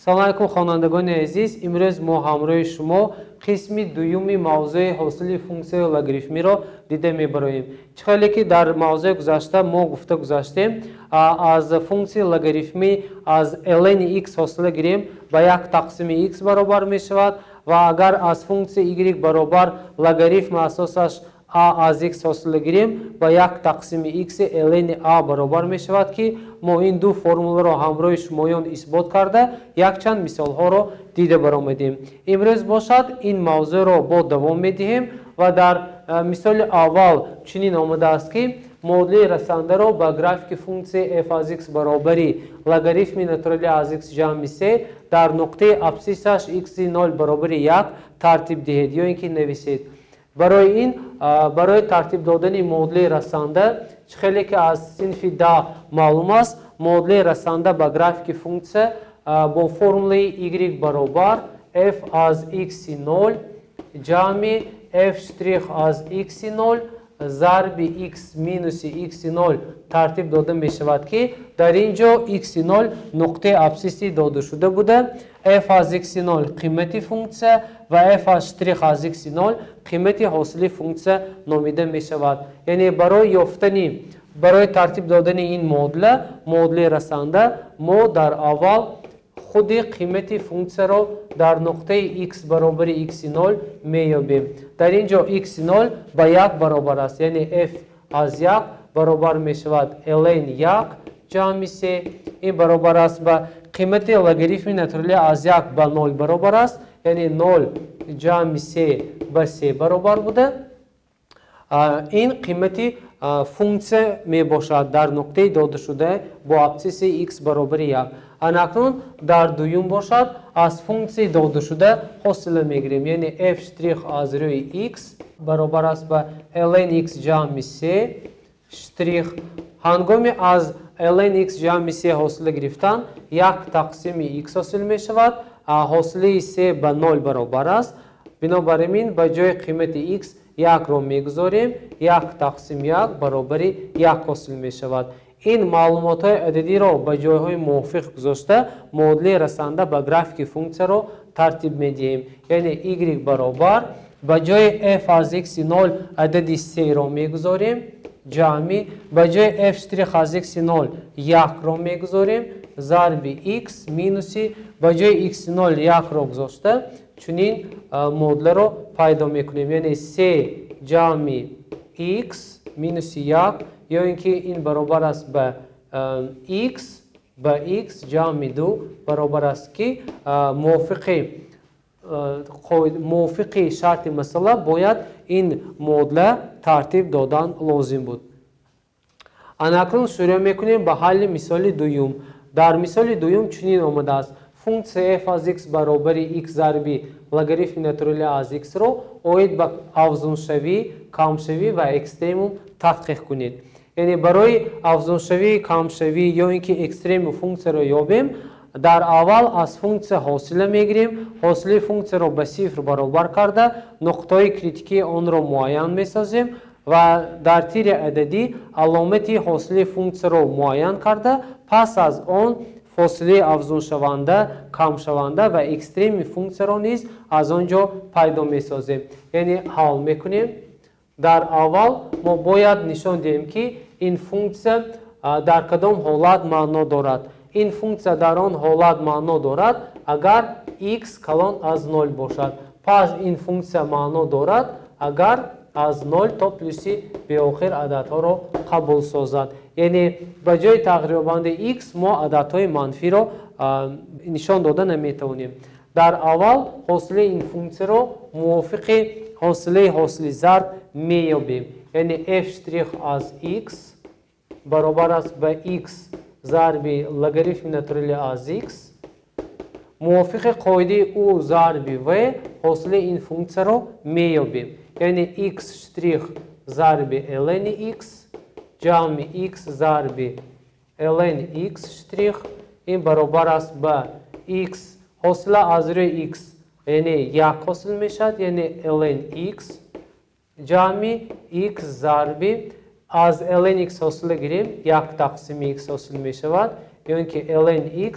Салом алайкум, хонандагони азиз. Имрӯз мо ҳамроҳи шумо қисми дуюми мавзӯи ҳосили функсияи логарифмиро дида мебароем. Чӣ хеле ки дар мавзӯи гузашта мо гуфта гузаштем, аз функсияи логарифмӣ аз ln x ҳосила гирем, ба як тақсими x баробар мешавад ва агар аз функсияи y баробар логарифми асосаш а аз x ҳосила гирем, ба як тақсими x ln а баробар мешавад, ки мо ин ду формуларо ҳамроҳи шумоён исбот карда, якчанд мисолҳоро дида баромадем. Имрӯз бошад, ин мавзӯъро бо давом медиҳем ва дар мисоли аввал чунин омадааст, ки муодилаи расандаро ба графики функсияи f аз x баробари логарифми натуралӣ аз x ҷамъи се дар нуқтаи абсисаш x нол баробари як тартиб диҳед ё ин ки нависед. Барои ин, барои тартиб додани муодилаи расанда, чӣ хеле ки аз синфи 10 маълум аст, муодилаи расанда ба графики функсия бо формулаи y баробар f аз x нол ҷамъи f штрих аз x нол зарби x минуси x нол тартиб дода мешавад, ки дар ин ҷо x нол нуқтаи абсиси додашуда буда, f аз x нол қимати функсия ва f аз штрих аз x нол қимати ҳосили функсия номида мешавад. Яъне барои ёфтани, барои тартиб додани ин муодила, муодилаи расанда, мо дар аввал худи қимати функсияро дар нуқтаи x баробари x нол меёбем. Дар ин ҷо x нол ба як баробар аст, яъне f аз як баробар мешавад ln як ҷамъи се. Ин баробар аст ба қимати логарифми натуралӣ аз як ба нол баробар аст, яъне нол ҷамъи се ба се баробар буда. Ин қимати функсия мебошад дар нуқтаи додашуда бо абсиси x баробари як. Анакнун дар дуюм бошад, аз функсияи додашуда ҳосила мегирем, яъне f штрих аз рӯи x баробар аст ба ln x ҷамъи се штрих. Ҳангоми аз ln x ҷамъи се ҳосила гирифтан, як тақсими x ҳосил мешавад. Ҳосилаи се ба нол баробар аст. Бинобар ин ба ҷои қимати x якро мегузорем, як тақсим як баробари як ҳосил мешавад. Ин маълумотҳои ададиро ба ҷойҳои мувофиқ гузошта, муодилаи расанда ба графики функсияро тартиб медиҳем. Яъне y баробар ба ҷои f аз x нол адади серо мегузорем, ҷамъи ба ҷои f штрих аз x нол якро мегузорем, зарби x минуси ба ҷои x нол якро гузошта, чунин муодиларо пайдо мекунем. Яъне се ҷамъи x минуси як ё ин ки ин баробар аст ба x ба x ҷамъи ду баробар аст, ки мувофиқи шарти масъала бояд ин муодила тартиб додан лозим буд. Анакнун шурӯъ мекунем ба ҳалли мисоли дуюм. Дар мисоли дуюм чунин омадааст: функсия f аз x баробари x зарби логарифми натуралӣ аз x-ро оид ба афзуншавӣ, камшавӣ ва экстремум тадқиқ кунед. Яъне барои афзуншавӣ, камшавӣ ё ин ки экстремум функсияро ёбем, дар аввал аз функсия ҳосила мегирем, ҳосилаи функсияро ба сифр баробар карда, нуқтаҳои критикии онро муайян месозем ва дар тири ададӣ аломати ҳосилаи функсияро муайян карда, пас аз он фосилаи афзуншаванда, камшаванда ва экстреми функсияро низ аз он ҷо пайдо месозем. Яъне ҳал мекунем. Дар аввал мо бояд нишон диҳем, ки ин функсия дар кадом ҳолат маъно дорад. Ин функсия дар он ҳолат маъно дорад, агар x калон аз нол бошад. Пас ин функсия маъно дорад, агар аз нол то плюси беохир ададҳоро қабул созад. Яъне ба ҷои тағйирёбандаи x мо ададҳои манфиро нишон дода наметавонем. Дар аввал ҳосилаи ин функсияро мувофиқи ҳосилаи ҳосили зарб меёбем. Яъне f штрих аз x баробар аст ба x зарби логарифми натуралӣ аз x. Мувофиқи қоидаи u зарби v ҳосилаи ин функсияро меёбем. Яъне x штрих зарби ln x ҷамъи x зарби ln x штрих ин баробар аст ба x ҳосила аз рӯи x, яъне як ҳосил мешавад, яъне ln x ҷамъи x зарби аз ln x ҳосила гирем, як тақсими x ҳосил мешавад, ё ин ки ln x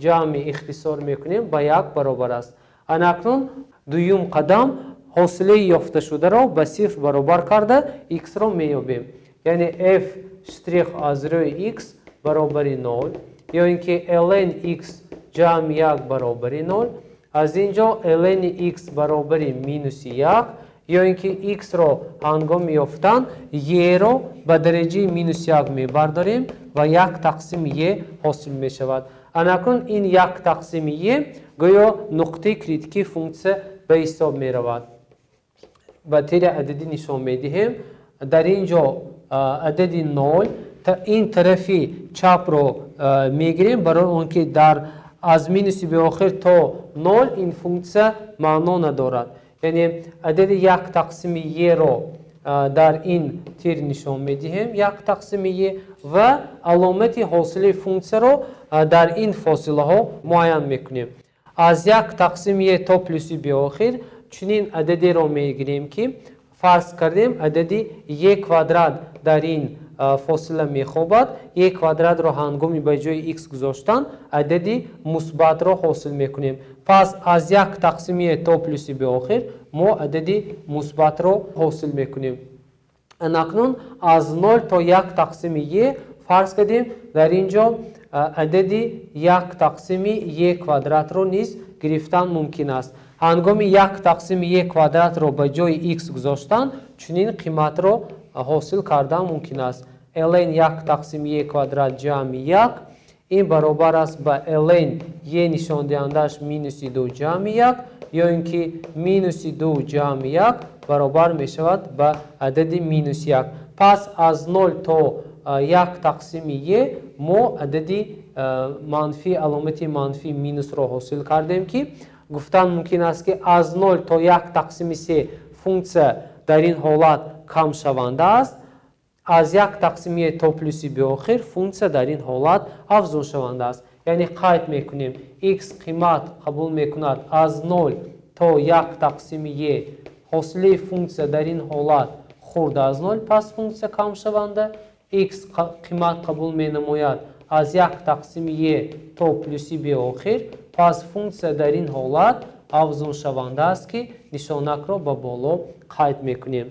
ҷамъи ихтисор мекунем ба 1 баробар аст. Анакнун дуюм қадам ҳосилаи ёфташударо ба сифр баробар карда x-ро меёбем. Яъне f штрих аз рӯи x баробари 0 ё ин ки ln x ҷамъи 1 баробари 0. Аз ин ҷо ln x баробари минуси 1 ё ин ки x-ро ҳангоми ёфтан e-ро ба дараҷаи минус 1 мебардорем ва 1 тақсими e ҳосил мешавад. Анакун ин 1 тақсими e гӯё нуқтаи критикии функсия ба ҳисоб меравад. Ба тири ададӣ нишон медиҳем. Дар ин ҷо адади 0 ин тарафи чапро мегирем барои он ки дар аз минуси беохир то 0 ин функсия маъно надорад. Яъне адади 1 тақсими e-ро дар ин тир нишон медиҳем, 1 тақсими e, ва аломати ҳосили функсияро дар ин фосилаҳо муайян мекунем. Аз 1 тақсими e то плюси беохир чунин ададеро мегирем ки фарз кардем адади e квадрат дар ин фосила мехобад. E квадратро ҳангоми ба ҷои x гузоштан адади мусбатро ҳосил мекунем. Пас аз 1 тақсими e то плюси беохир мо адади мусбатро ҳосил мекунем. Анакнун аз 0 то 1 тақсими e фарз кардем дар ин ҷо адади 1 тақсими e квадратро низ гирифтан мумкин аст. Ҳангоми 1 тақсими e квадратро ба ҷои x гузоштан чунин қиматро ҳосил кардан мумкин аст. Ln 1 тақсими e квадрат ҷамъи 1 ин баробар аст ба ln e нишондиҳандааш минуси 2 ҷамъи 1 ё ин ки минуси 2 ҷамъи 1 баробар мешавад ба адади минус 1. Пас аз 0 то 1 тақсими e мо адади манфӣ, аломати манфӣ минусро ҳосил кардем ки гуфтан мумкин аст ки аз 0 то 1 тақсими 3 функсия дар ин ҳолат камшаванда аст. Аз 1 тақсими e то плюси беохир функсия дар ин ҳолат афзуншаванда аст. Яъне қайд мекунем x қимат қабул мекунад аз 0 то 1 тақсими e, ҳосилаи функсия дар ин ҳолат хурд аз 0, пас функсия камшаванда. X қимат қабул менамояд аз 1 тақсими e то плюси беохир, пас функсия дар ин ҳолат афзуншаванда аст ки нишонакро ба боло қайд мекунем.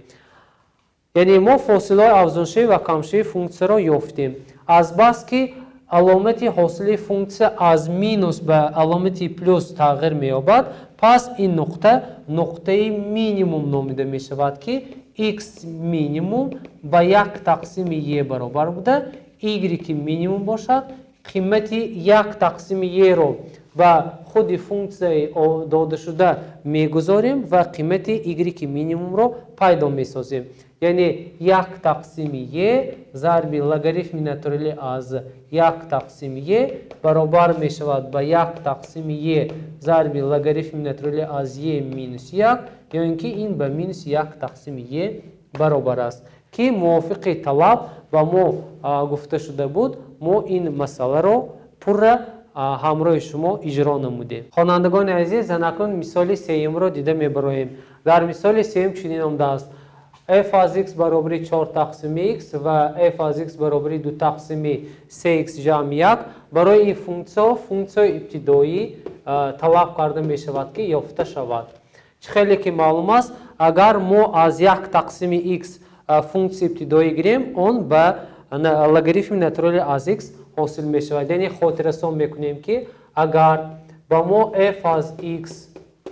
Яъне мо фосилаҳои афзуншавӣ ва камшавии функсияро ёфтем. Азбаски аломати ҳосили функсия аз минус ба аломати плюс тағйир меёбад, пас ин нуқта нуқтаи минимум номида мешавад ки x минимум ба 1 тақсими e баробар буда, y минимум бошад, қимати 1 тақсими e-ро ба худи функсияи додашуда мегузорем ва қимати y минимумро пайдо месозем. Яъне 1 тақсими e зарби логарифми натуралӣ аз 1 тақсими e баробар мешавад ба 1 тақсими e зарби логарифми натуралӣ аз e минус 1 ё ин ки ин ба минус 1 тақсими e баробар аст ки мувофиқи талаб ба мо гуфта шуда буд. Мо ин масъаларо пурра ҳамроҳи шумо иҷро намудем. Хонандагони азиз, анакнун мисоли сеюмро дида мебароем. Дар мисоли сеюм чунин омадааст: f аз x баробари 4 тақсими x ва f аз x баробари 2 тақсими 3x ҷамъи 1. Барои ин функсияҳо функсияи ибтидоӣ талаб карда мешавад ки ёфта шавад. Чӣ хеле ки маълум аст, агар мо аз 1 тақсими x функсияи ибтидоӣ гирем, он ба логарифми натуралӣ аз x ҳосил мешавад. Яъне хотиррасон мекунем ки агар ба мо f аз x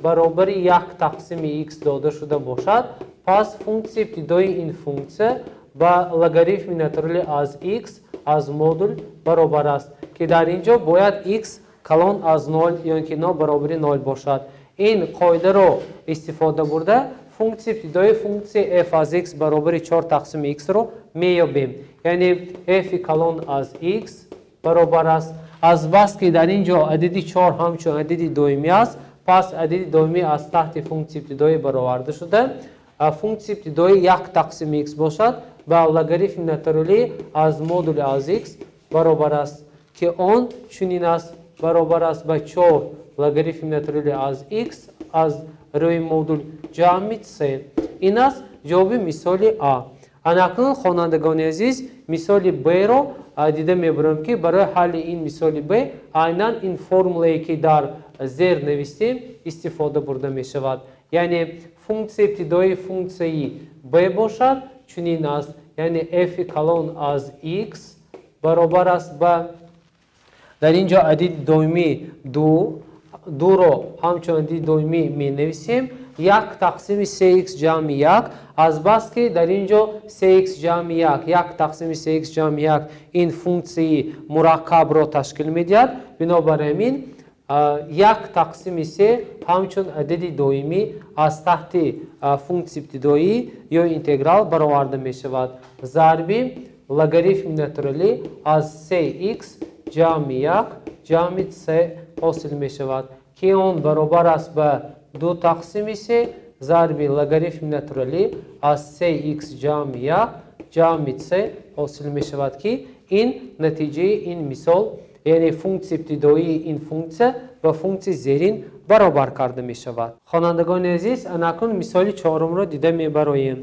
баробари 1 тақсими x дода шуда бошад, пас функсияи ибтидоии ин функсия ба логарифми натуралӣ аз x аз модул баробар аст ки дар ин ҷо бояд x калон аз 0 ё ин ки нобаробари 0 бошад. Ин қоидаро истифода бурда функсияи ибтидоии функсияи f аз x баробари 4 тақсими x-ро меёбем. Яъне f калон аз x баробар аст азбаски дар ин ҷо адади 4 ҳамчун адади доимӣ аст, пас адади доимӣ аз таҳти функсияи ибтидоӣ бароварда шуда, функсияи ибтидоӣ 1 тақсими x бошад ба логарифми натуралӣ аз модули аз x баробар аст ки он чунин аст: баробар аст ба 4 логарифми натуралӣ аз x аз рӯи модул ҷамъи c. Ин аст ҷавоби мисоли а. Анакнун хонандагони азиз, мисоли б-ро Дида мебарем, ки барои ҳалли ин мисоли б айнан ин формулае, ки дар зер навистем, истифода бурда мешавад. Яъне функсияи ибтидоии функсияи б бошад чунин аст, яъне f калон аз x баробар аст ба, дар ин ҷо адади доимӣ ду, дуро ҳамчун адади доимӣ менависем, як тақсими се х ҷамъи як. Азбаски дар ин ҷо се х ҷамъи як, як тақсими се х ҷамъи як ин функсияи мураккабро ташкил медиҳад, бинобар ҳамин як тақсими се ҳамчун адади доимӣ аз таҳти функсияи ибтидоӣ ё интеграл бароварда мешавад. Зарби логарифми натуралӣ аз се х ҷамъи як ҷамъи се ҳосил мешавад, ки он баробар аст ба ду тақсими се зарби логарифми натуралӣ аз се х ҷамъи як ҷамъи се ҳосил мешавад, ки ин натиҷаи ин мисол, яъне функсияи ибтидоии ин функсия ба функсияи зерин баробар карда мешавад. Хонандагони азиз, анакун мисоли чорумро дида мебароем.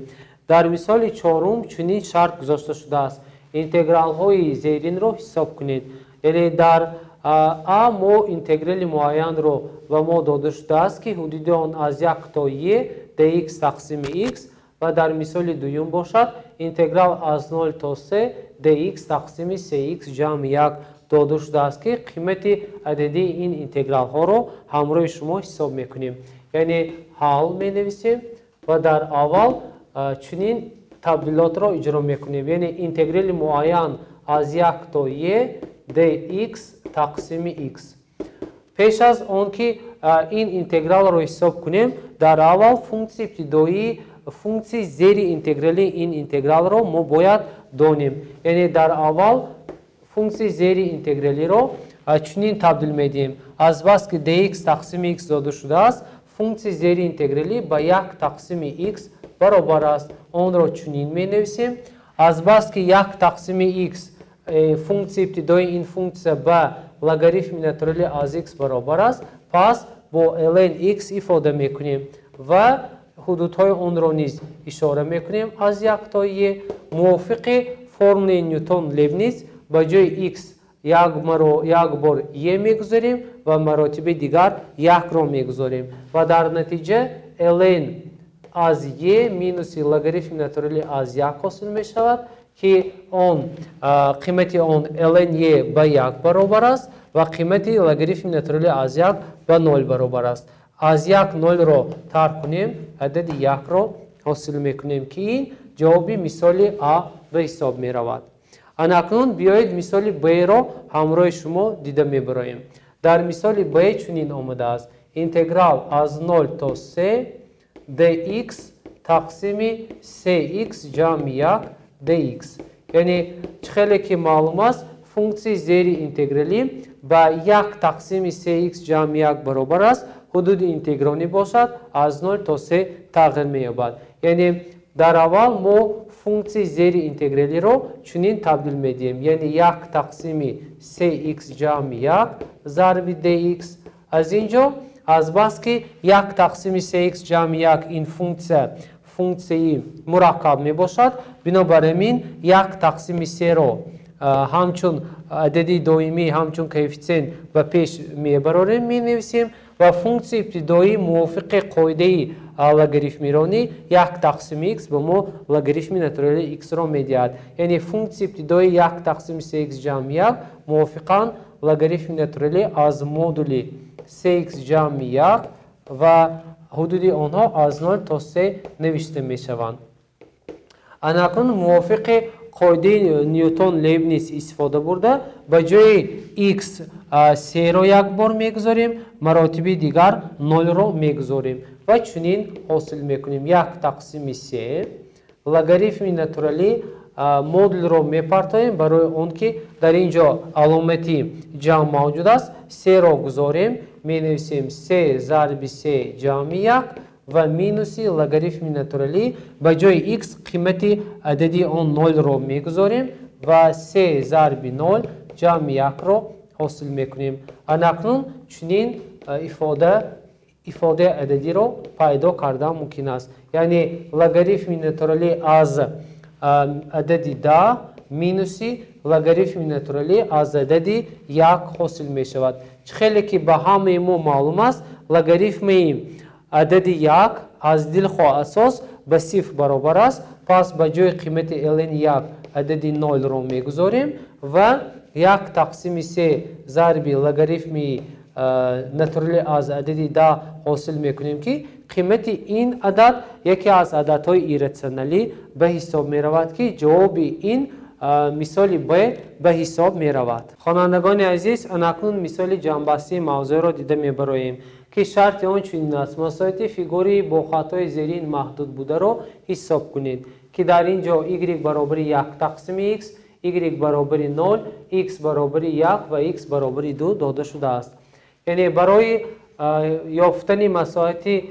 Дар мисоли чорум чунин шарт гузошта шудааст: интегралҳои зеринро ҳисоб кунед. Яъне дар а мо интеграли муайянро ба мо дода шудааст, ки ҳудуди он аз як то е dx тақсими x, ва дар мисоли дуюм бошад интеграл аз нол то се dx тақсими се х ҷамъи як дода шудааст, ки қимати ададии ин интегралҳоро ҳамроҳи шумо ҳисоб мекунем. Яъне ҳал менависем ва дар аввал чунин табдилотро иҷро мекунем. Яъне интеграли муайян аз як то е dx тақсими x. Пеш аз он ки ин интегралро ҳисоб кунем, дар аввал функсияи ибтидоии функсияи зери интеграли ин интегралро мо бояд донем. Яъне дар аввал функсияи зери интегралиро чунин табдил медиҳем. Азбаски dx тақсими x дода шудааст, функсияи зери интегралӣ ба як тақсими x баробар аст. Онро чунин менависем. Азбаски як тақсими x функсияи ибтидоии ин функсия ба логарифми натуралӣ аз x баробар аст, пас бо ln x ифода мекунем ва ҳудудҳои онро низ ишора мекунем аз як то е. Мувофиқи формулаи Ньютон Лейбниц ба ҷои x як бор е мегузорем ва маротиби дигар якро мегузорем ва дар натиҷа ln аз е минуси логарифми натуралӣ аз як ҳосил мешавад, ки қимати он ln е ба як баробар аст ва қимати логарифми натуралӣ аз як ба нол баробар аст. Аз як нолро тарк кунем, адади якро ҳосил мекунем, ки ин ҷавоби мисоли а ба ҳисоб меравад. Анакнун биёед мисоли б-ро ҳамроҳи шумо дида мебароем. Дар мисоли б чунин омадааст: интеграл аз нол то се dx тақсими се х ҷамъи як dx. Яъне чӣ хеле ки маълум аст, функсияи зери интегралӣ ба як тақсими се х ҷамъи як баробар аст, ҳудуди интегронӣ бошад аз нол то се тағйир меёбад. Яъне дар аввал мо функсияи зери интегралиро чунин табдил медиҳем, яъне як тақсими се х ҷамъи як зарби dx. Аз ин ҷо азбаски як тақсими се х ҷамъи як ин функсия функсияи мураккаб мебошад, бинобар ҳамин як тақсими серо ҳамчун адади доимӣ, ҳамчун коэффитсиент ба пеш мебарорем, менависем ва функсияи ибтидоӣ мувофиқи қоидаи логарифмиронӣ як тақсими х ба мо логарифми натуралии х-ро медиҳад. Яъне функсияи ибтидоӣ як тақсими се х ҷамъи як мувофиқан логарифми натуралӣ аз модули се х ҷамъи як ва ҳудуди онҳо аз нол то се навишта мешаванд. Анакун мувофиқи қоидаи Ньютон Лейбниц истифода бурда ба ҷои х серо як бор мегузорем, маротиби дигар нолро мегузорем ва чунин ҳосил мекунем: як тақсими се логарифми натуралӣ модулро мепартоем, барои он ки дар ин ҷо аломати ҷамъ мавҷуд аст, серо гузорем, менависем се зарби се ҷамъи як ва минуси логарифми натуралӣ ба ҷои х қимати адади он нолро мегузорем ва се зарби нол ҷамъи якро ҳосил мекунем. Анакнун чунин ифодаи ададиро пайдо кардан мумкин аст. Яъне логарифми натуралӣ аз адади 10 минуси логарифми натуралӣ аз адади 1 ҳосил мешавад. Чӣ хеле ки ба ҳамаи мо маълум аст, логарифми адади 1 аз дилхоҳ асос ба 0 баробар аст. Пас ба ҷои қимати ln 1 адади 0-ро мегузорем ва 1 тақсими 3 зарби логарифми натуралӣ аз адади 10 ҳосил мекунем, ки қимати ин адад яке аз ададҳои ирратсионалӣ ба ҳисоб меравад, ки ҷавоби ин мисоли Б ба ҳисоб меравад. Хонандагони азиз, анакнун мисоли ҷамъбастии мавзӯъро дида мебароем, ки шарти он чунин аст: масоҳати фигури бо хатҳои зерин маҳдуд бударо ҳисоб кунед, ки дар ин ҷо y баробари 1 тақсими x, y баробари 0, x баробари 1 ва x баробари 2 дода шудааст. Яъне барои ёфтани масоҳати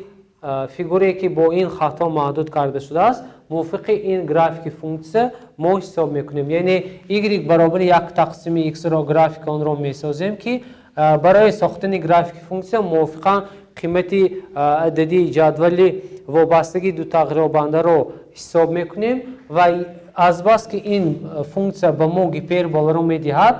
фигуре, ки бо ин хатҳо маҳдуд карда шудааст, мувофиқи ин графики функсия мо ҳисоб мекунем. Яъне y баробари 1 тақсими x-ро графики онро месозем, ки барои сохтани графики функсия мувофиқан қимати ададии ҷадвали вобастагии ду тағйирёбандаро ҳисоб мекунем ва азбаски ин функсия ба мо гиперболаро медиҳад,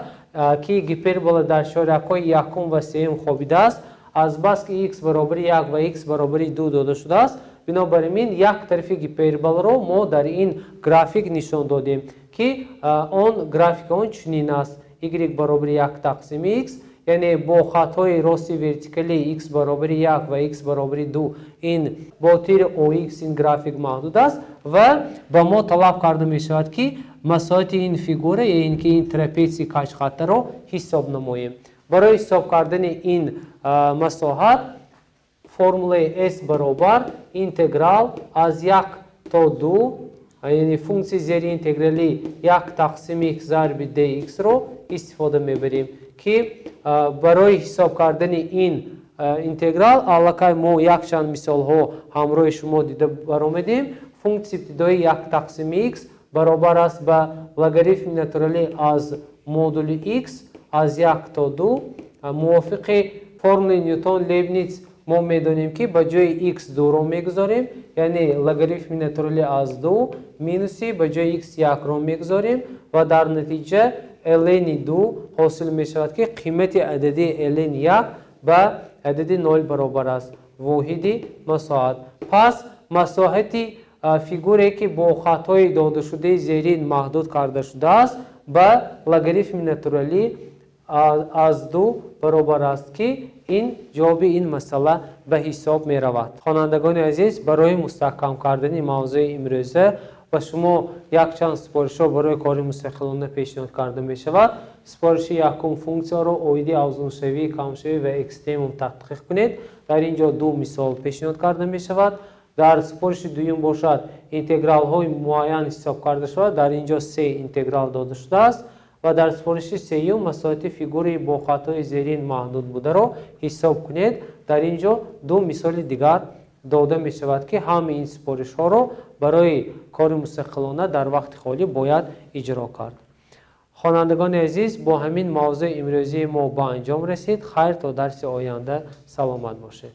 ки гипербола дар шорякҳои якум ва сеюм хобидааст, азбаски x баробари 1 ва x баробари 2 дода шудааст, бинобар ин як тарафи гиперболаро мо дар ин график нишон додем, ки он графики он чунин аст: y баробари 1 тақсими x, яъне бо хатҳои рости вертикалии x баробари 1 ва x баробари 2 ин бо тири ox ин график маҳдуд аст ва ба мо талаб карда мешавад, ки масоҳати ин фигура, ё ин ки ин трапетсияи каҷхаттаро ҳисоб намоем. Барои ҳисоб кардани ин масоҳат формулаи S баробар интеграл аз 1 то 2, яъне функсияи зери интегралӣ 1 тақсими x зарби dx-ро истифода мебарем, ки барои ҳисоб кардани ин интеграл аллакай мо якчанд мисолҳо ҳамроҳи шумо дида баромадем. Функсияи ибтидоии 1 тақсими x баробар аст ба логарифми натуралӣ аз модули x аз 1 то 2. Мувофиқи формулаи Нютон-Лейбниц мо медонем, ки ба ҷои x 2-ро мегузорем, яъне логарифми натуралӣ аз 2 минуси ба ҷои x 1-ро мегузорем ва дар натиҷа ln 2 ҳосил мешавад, ки қимати ададии ln 1 ба адади 0 баробар аст, воҳиди масоҳат. Пас масоҳати фигуре, ки бо хатҳои додашудаи зерин маҳдуд карда шудааст, ба логарифми натуралӣ аз 2 баробар аст, ки ин ҷавоби ин масъала ба ҳисоб меравад. Хонандагони азиз, барои мустаҳкам кардани мавзӯи имрӯза ба шумо якчанд супоришҳо барои кори мустақилона пешниҳод карда мешавад. Супориши якум: функсияро оиди афзуншавӣ, камшавӣ ва экстремум таҳқиқ кунед. Дар ин ҷо ду мисол пешниҳод карда мешавад. Дар супориши дуюм бошад, интегралҳои муайян ҳисоб карда шавад. Дар ин ҷо се интеграл дода шудааст ва дар супориши сеюм масоҳати фигури бо хатҳои зерин маҳдуд бударо ҳисоб кунед. Дар ин ҷо ду мисоли дигар дода мешавад, ки ҳамаи ин супоришҳоро барои кори мустақилона дар вақти холӣ бояд иҷро кард. Хонандагони азиз, бо ҳамин мавзӯи имрӯзии мо ба анҷом расид. Хайр, то дарси оянда саломат бошед.